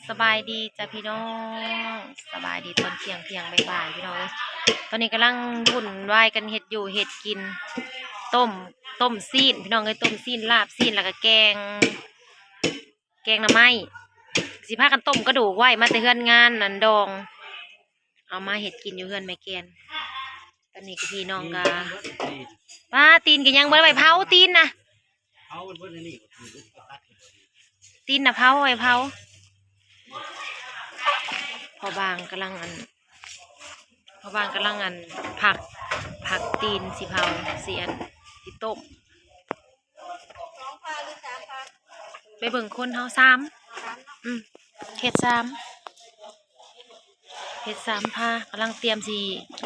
ສະບາຍດີຈ້າພີ່ນ້ອງ ສະບາຍດີຕອນທ່ຽງ ທ່ຽງບ່າຍໆ ພີ່ນ້ອງເອີຍ. ຕອນນີ້ກຳລັງວຸ້ນວາຍກັນເຮັດຢູ່ເຮັດກິນ ຕົ້ມ ຕົ້ມຊີ້ນ ພີ່ນ້ອງເອີຍ ຕົ້ມຊີ້ນ ລາບຊີ້ນ ແລ້ວກະແກງ ແກງໜໍ່ໄມ້ ຊິພາກັນຕົ້ມກະດູກໄວ້ ມາແຕ່ເຮືອນງານນັ້ນດອງ ເອົາມາເຮັດກິນຢູ່ເຮືອນແມ່ແກ່ນ. ຕອນນີ້ກະພີ່ນ້ອງກະ ປາ ຕີນກະຍັງບໍ່ໄດ້ໄປເຜົາ ຕີນນະ ເຜົາເບິດອັນນີ້ ຕີນນະເຜົາ ໄວ້ເຜົາ. ພໍ່ບ້ານກຳລັງອັນ ພໍ່ບ້ານກຳລັງອັນ ພັກ ພັກຕີນ ຊິເຜົາ ຊິອັນ ຊິຕົ້ມ. ໄປເບິ່ງຄົນເຮົາ ສາມ ອືມ ເຮັດສາມ ເຮັດສາມພາ ກຳລັງຕຽມຊິ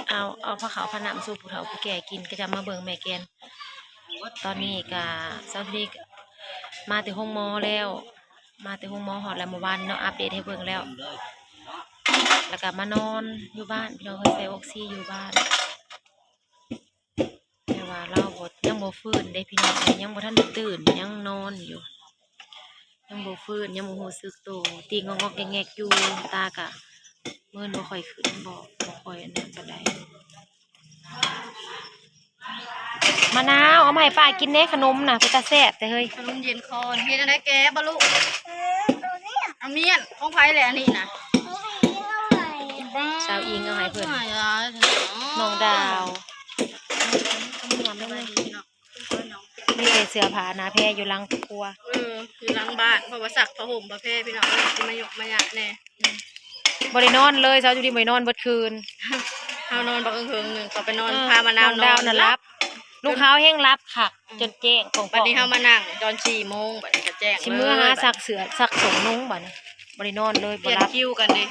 ເອົາ ເອົາພາເຂົ້າພານ້ຳສູ່ຜູ້ເຖົ້າຜູ້ແກ່ກິນ ກະຈະມາເບິ່ງແມ່ແກ່ນ. ຕອນນີ້ກະ ສາວທຸລີກະມາແຕ່ໂຮງໝໍແລ້ວ ມາແຕ່ໂຮງໝໍຮອດແລ້ວ ມື້ວານເນາະ ອັບເດດໃຫ້ເບິ່ງແລ້ວ ແລ້ວກະມານອນຢູ່ບ້ານ ພີ່ນ້ອງເອີຍ ໃສ່ອອກຊີຢູ່ບ້ານ. ແຕ່ວ່າລາວບໍ່ ຍັງບໍ່ຟື້ນເດ້ພີ່ນ້ອງເອີຍ ຍັງບໍ່ທັນໄດ້ຕື່ນ ຍັງນອນຢູ່ ຍັງບໍ່ຟື້ນ ຍັງບໍ່ຮູ້ສຶກໂຕ ຕີງງອກໆແງກໆຢູ່ ຕາກະເມີນ ບໍ່ຄ່ອຍຂຶ້ນ ບໍ່ ບໍ່ຄ່ອຍອັນນັ້ນປານໃດ. ມະນາວ ເອົາມາໃຫ້ປ້າກິນແດ່ ຂະໜົມນະ ເປັນຕາແຊບແທ້ເຮີ້ຍ. ຂະໜົມເຢັນຄໍ ເຮັດຈັ່ງໃດ ແກະບໍ່ລູກ? ເອົາມ້ຽນ ຂອງໃຜແຫຼະອັນນີ້ນະ? ສາວອິງເອົາໃຫ້ເພິ່ນ ນ້ອງດາວ. ມີແຕ່ເສື້ອຜ້າໜ້າແພຢູ່ຫຼັງຄົວ ເອີ ຢູ່ຫຼັງບ້ານ ເພາະວ່າຊັກຜ້າຫົ່ມຜ້າແພພີ່ນ້ອງເອີຍ ຊິມາຍົກມາຍະແດ່. ບໍ່ໄດ້ນອນເລີຍ ສາວຈຸລີບໍ່ໄດ້ນອນເບິດຄືນ ເຮົານອນບັກເຫິງໆໜຶ່ງ ເຂົາໄປນອນ ເອີ ພາມະນາວນອນ ນ້ອງດາວນະຫຼັບ ລູກເຂົາແຮງຫຼັບຄັກ ອືມ ຈົນແຈ້ງ ຂອງ ບັດນີ້ເຮົາມານັ່ງຕອນສີ່ໂມງ ບັດນີ້ກະແຈ້ງ ຊິເມືອຫາ ເບິດ ຊັກເສື້ອ ຊັກສົ້ງນຸ່ງບັດນີ້ ບໍ່ໄດ້ນອນເລີຍ ບໍ່ຫຼັບ ປ່ຽນຄິວກັນເດ້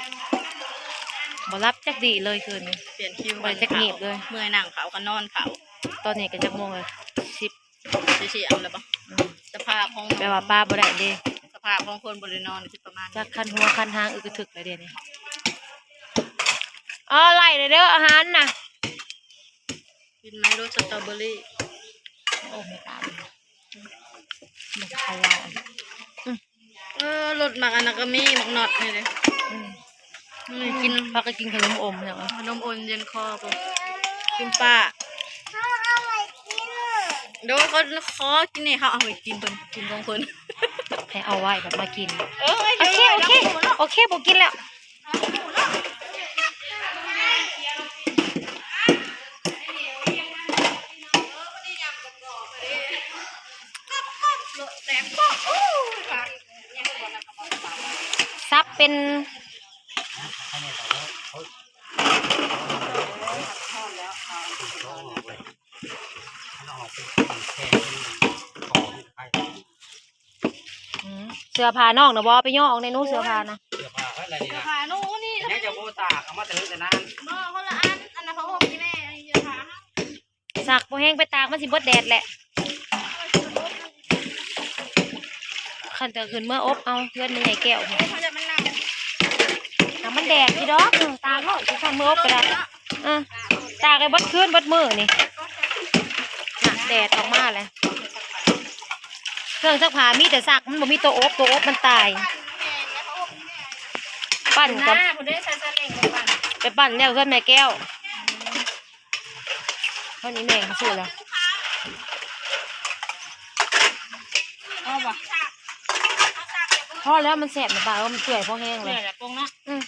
ບໍ່ຫຼັບຈັກດີ້ເລີຍຄືນນີ້ ປ່ຽນຄິວກັນ ບໍ່ໄດ້ຈັກງີບເລີຍ ເມື່ອຍນັ່ງເຜົາກະນອນເຜົາ. ຕອນນີ້ກະຈັກໂມງແລ້ວ ສິບ ຊິ ຊິເອົາແລ້ວບໍ່? ອືມ ສະພາບຂອງ ແປວ່າປາບໍ່ໄດ້ເດ້ ສະພາບຂອງຄົນບໍ່ໄດ້ນອນຊິປະມານນີ້ ຈັກຄັນຫົວຄັນຫາງອຶກກະທຶກແລ້ວເດນີ້. ເອີ ໄລ່ເດີ ອາຫານນະ ກິນໄມໂລສະຕໍເບີຣີ ໂອ້ ແມ່ຕາຍ ອືມ ເອີ ລົດໝາກອັນນັ້ນກະມີ ໝາກນັອດນີ້ເດ້ ອືມ. ນີ້ກິນ ພາກັນກິນຂະໜົມອົມເນາະ ຂະໜົມອົມເຢັນຄໍພຸ້ນ ກິນປາ ໂດຍ ເຂົາຂໍກິນນີ້ ເຮົາເອົາໃຫ້ກິນເພິ່ນ ກິນຂອງເພິ່ນ ໃຫ້ເອົາໄວ້ບັດມາກິນ ເອີ ໂອເຄ ໂອເຄ ໂອເຄ ບໍ່ກິນແລ້ວ. ສັບເປັນ ອືມ ເສື້ອຜ້ານ້ອງນະບໍ່ ເອົາໄປຍໍອອກແດ່ໜູ ເສື້ອຜ້ານະ ເສື້ອຜ້າໄວ້ລະນີ້ນະ ເສື້ອຜ້າໜູນີ້ນະ ຍັງຈະບໍ່ຕາກ ເອົາມາແຕ່ເຮືອນແຕ່ນາ ບໍ່ ຄົນລະອັນ ອັນນັ້ນຜ້າຫົ່ມນີ້ແມ່ ອັນນີ້ເສື້ອຜ້າເຮົາ. ຊັກບໍ່ແຮງໄປຕາກ ມັນຊິເບິດແດດແຫຼະ ຄັນຈະຂຶ້ນເມືອອົບເອົາເຮືອນແມ່ໃຫຍ່ແກ້ວ ຖ້າມັນແດດຢູ່ດອກ ຕາກໂລດ ຊິຊັ້ນເມືອອົບກະໄດ້ ເອີ ຕາກໄວ້ເບິດຄືນເບິດມື້ນີ້ ນະ ແດດອອກມາແລ້ວ ເຄື່ອງຊັກຜ້າມີແຕ່ຊັກ ມັນບໍ່ມີໂຕອົບ ໂຕອົບມັນຕາຍ ປັ່ນກັບ ໄປປັ່ນແລ້ວເຮືອນແມ່ແກ້ວ. ເທົ່ານີ້ແມ່ງຊື່ລະ ພໍບໍ່? ພໍແລ້ວ ມັນແຊບນະປ້າເອີຍ ມັນເປື່ອຍພໍແຮງແລ້ວ ເປື່ອຍແລ້ວ ປົງເນາະ ອືມ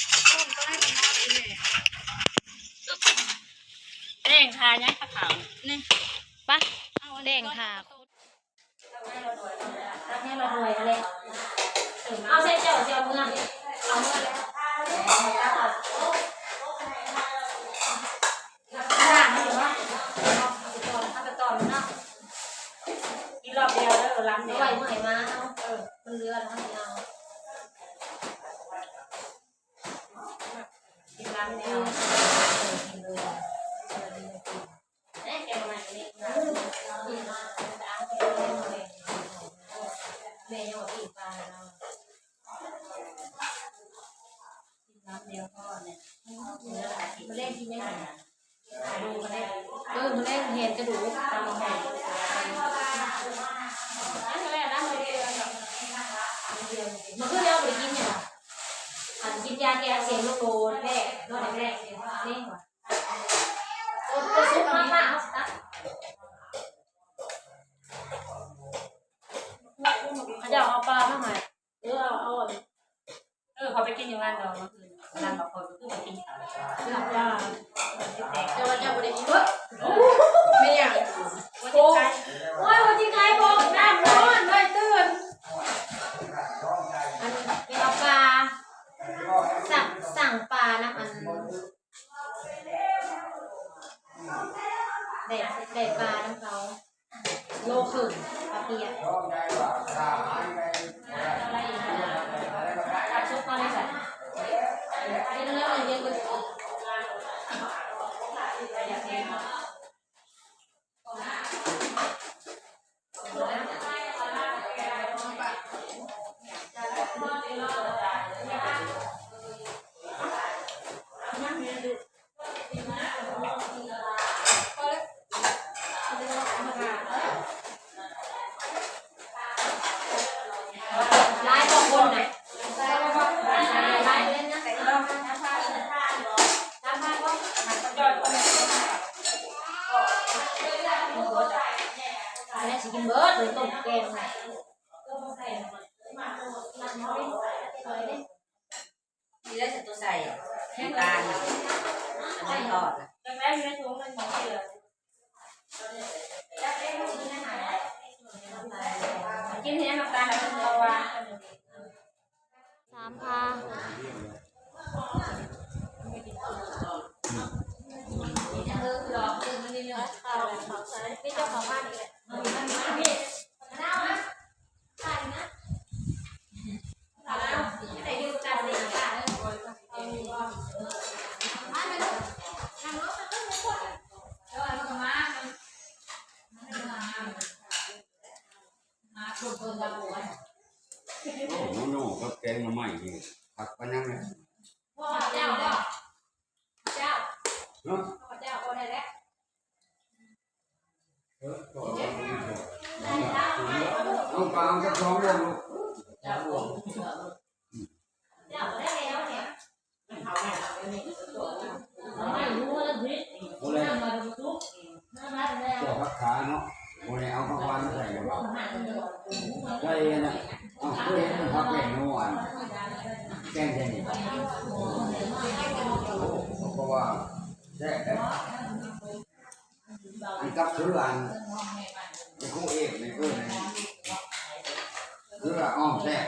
ແຕ່ງຂາຫຍັງຂາຂາວນີ້ ໄປ ແຕ່ງຂາ ຕັກໃຫ້ລະຖ້ວຍຫັ້ນແຫຼະ ເອົາໃສ່ເຈົ້າ ຊິເອົາເມືອ ເອົາເມືອແລ້ວ ລ້າງມັນຢູ່ເນາະ ເອົາໄປຕອນ ເອົາໄປຕອນເນາະ ກິນຮອບດຽວເດີ ລຳດຽວ ເອົາໄວ້ມື້ໃໝ່ມາເອົາ ເອີ ມັນເຫຼືອແລ້ວເຮົາຊິເອົາ ກິນລຳດຽວ ເອີ ກິນເລີຍ ເອີ ກິນເລີຍ. ເອີ ມື້ແລງເຫັນກະດູກ ມື້ແລງເຮົາບໍ່ໄດ້ກິນຫຍັງ. ຢາແກ້ອັກເສບໂລດແລກ ໂລດແລກເດ້ ໂຕ ໂຕສຸກມາ ເຮົາຊິຕັດ ເຂົາເຈົ້າເອົາປາມາໃຫ້ ເອີ ເອົາ ເອີ ເຂົາໄປກິນຢູ່ງານດອງມື້ຄືນ ງານບາງຄົນຄືໄປກິນເຂົ້າ ແຕ່ວ່າເຈົ້າບໍ່ໄດ້ກິນເບິດ ແມ່ນຫຍັງ ໂອ້ຍ ວັນທີໄຄ ບໍ່ ນ້ຳຮ້ອນ ເລີຍຕື່ນ ອັນ ໄປເອົາປາ ສັ່ງ ສັ່ງປານຳ ອັນ ໄດ້ ໄດ້ປານຳເຂົາ ໂລເຄິ່ງ ປາປຽກ ຫຼາຍກວ່າຄົນນະ ຫຼາຍເລີຍນະ ແລ້ວຊິກິນເບິດເລີຍ ຕົ້ມແກງນະ. ນີ້ແຫຼະ ເຮັດຕົວໃສ່ ນ້ຳຕານ ອັນນີ້ທອດ ກິນໃຫ້ນ້ຳຕານ ແລ້ວມັນບໍ່ຫວານ ສາມພາ ມີເຈົ້າຂອງບ້ານອີກແຫຼະ. ໂອ້ ໜໍ່ກັບແກງໜໍ່ໄມ້ນີ້ ຄັກປານຫຍັງເລີຍ ເຈົ້າ ເຈົ້າ ເນາະ ເຈົ້າບໍ່ໄດ້ແລ້ວ. ເອົາປາມາຈັກສອງລວງລູກ ສອງລວງ ບໍ່ໄດ້ເອົາຜັກຂາເນາະ ບໍ່ໄດ້ເອົາຜັກຫວານມາໃສ່ດອກ ໃສ່ອັນນັ້ນ ເອົ້າ ເຄີຍເຫັນມັນຜັກແປ້ງນົວ ແກງໃສ່ນີ້ ໂອ້ ເຂົາກໍວ່າແຊບເດ້. ອັນກັບເຄືອອັນ ເຄືອເອກນີ້ ເອີ ເຄືອອ້ອມແຊບ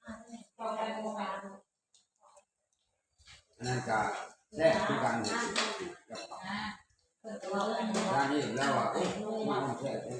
ອັນນັ້ນກະແຊບຄືກັນ ກັບເຂົາ ຮ້ານນີ້ລາວວ່າ ໂອ້ ມັນອ້ອມແຊບເດ້.